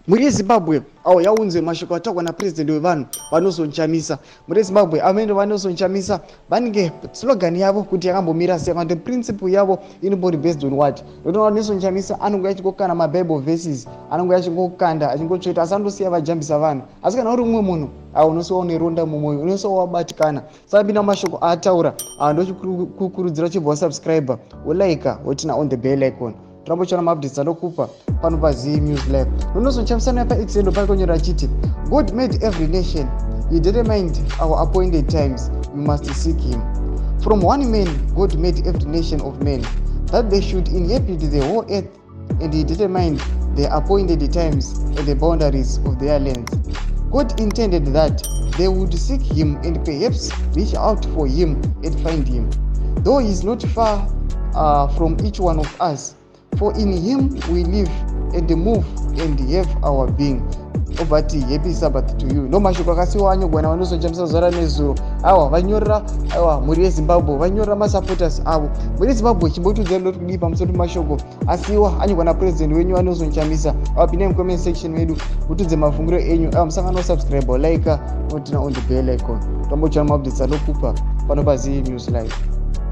Mhuri yeZimbabwe awo yaunze mashoko ataurwa napresident wevanhu VaNelson Chamisa. Mhuri yeZimbabwe, amene VaNelson Chamisa vanenge slogan yavo kuti yakambomira sei, kana kuti principle yavo inombori based on what? Nokuti VaNelson Chamisa anonge achingokanda maBible verses, anonge achingokanda, achingotsveta, asi anosiya vajambisa vanhu. Asi kana uri umwe munhu awo, unosiwa une ronda mumwoyo, unosiwa wabatikana. Saka pinda mashoko aataura, ndochikukurudzira chibva wasubscribe, wolike, woturn on the bell icon, toramba uchiona maupdates anokupa pano paZ News Live. VaNelson Chamisa paX endo paikonyora achiti, "God made every nation. He determined our appointed times. You must seek him. From one man God made every nation of men, that they should inhabit the whole earth, and he determined the appointed times and the boundaries of their lands. God intended that they would seek him and perhaps reach out for him and find him, though he is not far from each one of us. For in him we live and move and have our being." Obati, "Happy Sabbath to you." Ndo mashoko akasiwa anyorwa naVaNelson Chamisa zuva nezuro. Aiwa, vanyorera, aiwa, mhuri yeZimbabwe, vanyorera masupporters avo. Mhuri yeZimbabwe, chimbotiudzai ndoti kudii pamusoro pemashoko asiwa anyorwa napurezidendi wenyu VaNelson Chamisa? Avapindai mucomment section medu, mutudze mafungiro enyu. Aiwa, musangano subscribe, like, noturn on the bell icon, tombochana maupdates anokupa pano paZ News Live.